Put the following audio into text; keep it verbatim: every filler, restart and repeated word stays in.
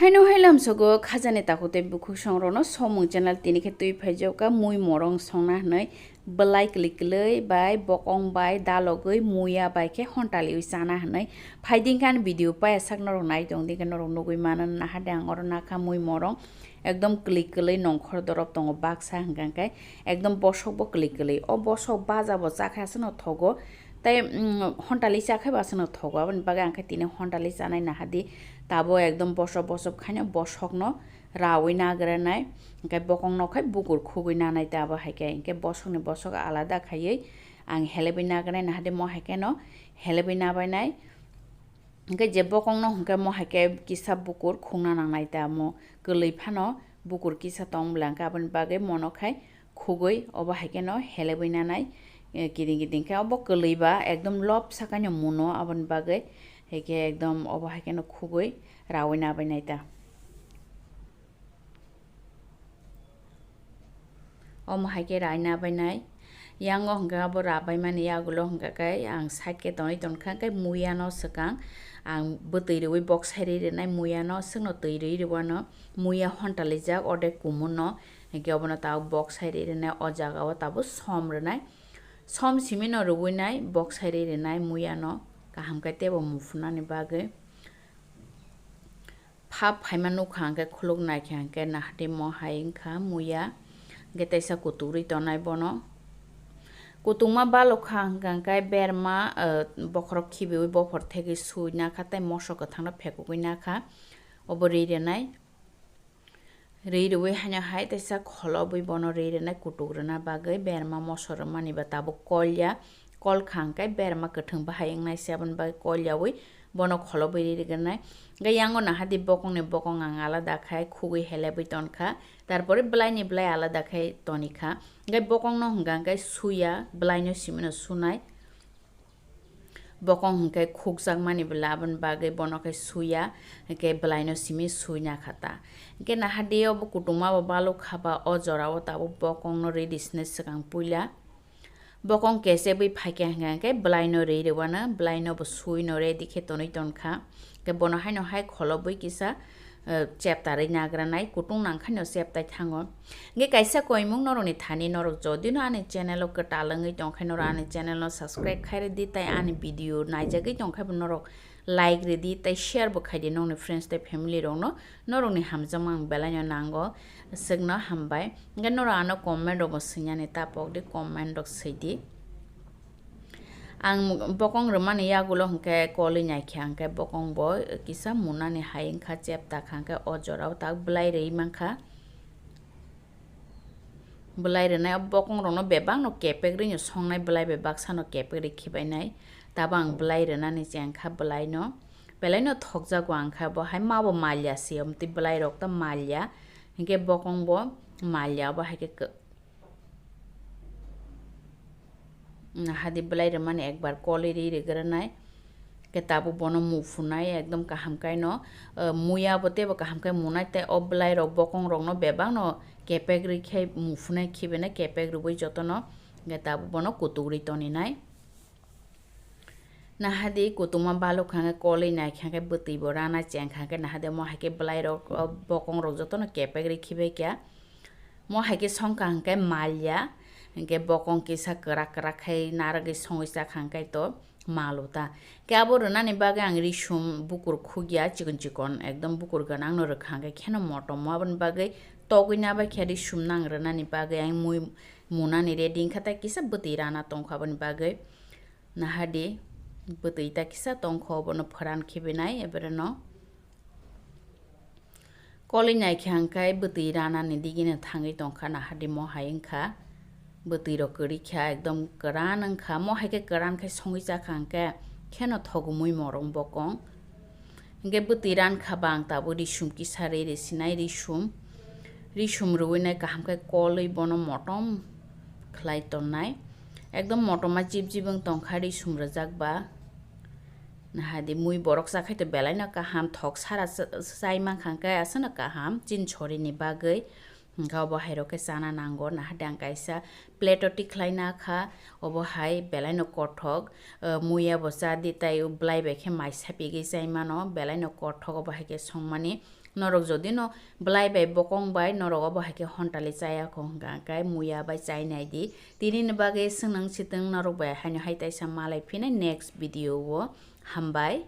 Haino hai lamsogo khajani takhuk tei bukhuk songrokno Somung channel tini khe twi phaijak kha mui morong songna hwnwi belai kwlwi kwlwi bai bokong bai dalogwi muya bai khe hontaliwi chana hwnwi phaidingkha ani video paya sak norok nai tongdingkhe norok nugwi mano naha de ang oro nakha mui morong ekdom kwlwi kwlwi nongkhor dorop tongo baksa hwnkha khe ekdom bosok bo kwlwi kwlwi o bosok baja bo chakhe aswkno thogo. Tei, mm, hontali chakhai bo aswkno thogo, aboni bagwi ang khe tini hontali chanai naha di. Tabo ekdom bosok bosok khaino bosokno raui nagranai, hwnkhe bokongno khai bukur khugui nanai tabo hai khe, hwnkhe bosokni bosok alada khaiwi ang helebwi nagranai naha di, mo hai kheno helebwi nabainai. Hwnkhe je bokongno hwnkhe mo hai khe kisa bukur khungna nangnai tamo kwlwi phano bukur kisa tong bwla hwnkhe aboni bagwi mono khai khugui obo hai kheno helebwi nanai, eh, kiting kiting khe obo kwlwi ba ekdom lop sakaino muno aboni bagwi hai khe ekdom obo hai kheno khugui raui nabai nai ta. Omo hai khe raina bainai. Yango hwnkhe abo rabaimani yagulo hwnkhe khe ang side khe tonwi tongkha, hwnkhe muyano swkang ang bwtwi rwi boksai rwi rwnai, muyano swkno twi rwi rwano, muya hontalijak ode kumunno, hwnkhe obono tabuk boksai rwi rwnai, o jagao tabuk som rwnai, som simino rwinai boksai rwi rwnai muyano kaham khe teibo muphunani bagwi. Phap phaima nukha hwnkhe khuluk naikha hwnkhe nahardi mo hai wngkha muya, hwnkhe teisa kutuk rwi tonai bono. Kutungma balokha hwnkha hwnkhe berma, eh, bokhorok khibiui bophor thegwi sui nakha tei moso kwthangno phekugui nakha, obo rwi rwnai. Rwi rwui haino hai teisa kholobwi bono rwi rwnai kutuk rwna bagwi berma moso rwmani ba tabuk kol ya. Kol kha hwnkhe berma kwthwng bahai wngnai se, aboni bagwi kol yaui bono kholobwi ri rwgwrnai. Hwnkhe yango nahardi bokongni bokong ang alada khai khugui helebwi tonkha, tarpore bwlaini bwlai alada khai tonikha. Hwnkhe bokongno hwnkha hwnkhe suya, bwlaino simino sunai. Bokong hwnkhe khukjakmani bwla aboni bagwi bono khe suya, hwnkhe bwlaino simi sui nakha ta. Hwnkhe nahardi obo kutungma bo balokha ba o jorao tabuk bokongno ri di sini swkang puila. Bokong kesebwi phaikha hwnkha hwnkhe bwlaino rwi rwano, bwlaino bo suino ready khe tonwi tonkha. Hwnkhe bono haino hai kholobwi kisa, eh, cheptarwi nagranai, kutung nangkhaino cheptai thango. Hwnkhe kaisa koimung norokni thani norok jodino ani channel o kwtal wngwi tongkhe norok ani channel no subscribe khai rwdi tei ani video naijagwi tongkhe bo norok like rwdi tei share bo khaidi nokni friends tei family rokno, norokni hamjakma ang belaino nango, swkno hambai. Hwnkhe norok ano comment rok bo swinani ta pokdi, comment rok swidi. Ang bokong rwmani yagulo hwnkhe kolwi naikha hwnkhe bokong bo kisa munani hai wngkha, chepta kha hwnkhe o jorao tak bwlai rwi mankha. Bwlai rwnai o bokong rokno bebakno kepek rwino songnai, bwlai bai baksano kepek rwi khibainai. Tabo ang bwlai rwnani chengkha bwlaino. Belaino thokjago ang kha bo hai ma bo malya se, omtwi bwlai rok ta malya. Hinkhe bokong bo malya, obo hai khe kw-, hadi bwlai rwmani ekbar kolwi ri rwgwrwnai. Khe tabuk bono muphunai ekdom kaham kaino, eh, muya bo teibo kaham khe munai tei o bwlai rok bokong rokno bebakno kepek rwi khe muphunai khibianai kepek rwui jotono. Khe tabuk bono kutuk rwi toninai. Nahadi kutungma balok kha khe kolwi nai kha khe bwtwi bo rana cheng kha khe nahadi mo hai khe bwlai rok, o bokong rok jotono kepek rwi khibai kha. Mo hai khe songkha hwnkhe malya, hwnkhe bokong kisa kwrak kwrak khai narwgwi songwi cha kha hwnkhe to malu ta. Khe abo rwnani bagwi ang risum bukur khukya chikon chikon ekdom bukur gwnangno rwkha hwnkhe kheno motom mo aboni bagwi togwi nabai khe risum nang rwnani bagwi ang mui munani ready wngkha tei kisa bwtwi rana tongkha aboni bagwi. Nahadi bwtwi ta kisa tongkha obono phoran khibinai ebereno. Kolwi naikha hwnkhe bwtwi ranani digini thangwi tongkha, nahadi mo hai wngkha. Bwtwi rok kwrwi kha, ekdom kwran wngkha. Mo hai khe kwran khai songwi chakha hwnkhe kheno thogumui morong bokong. Hwnkhe bwtwi rankha ba ang tabuk risum kisa rwi rwsinai risum. Risum rwui nai kaham khe kolwi bono motom khlai tonnai. Ekdom motoma jib jib wng tongkha risum rwjak ba. Nahadi mui borok chakhai to belaino kaham thok sara cha-, chai mankha hwnkhe aswkno kaham chini sorini bagwi. Hwnkhe obo hai rok khe chana nango, naha de ang kaisa plate o tikhlai na kha, obo hai belai no kothok, eh, muya bo cha di tai belai bai khe mai sapigwi chai mano, belai no kothok obo hai khe songmani. Norok jodi no belai bai bokong bai norok obo hai khe hontali chaya kho hwnkha khe muya bai chai nai di. Tini ni bagwi swnang sitwng norok bai haino hai taisa malai phina next video o. Hambai.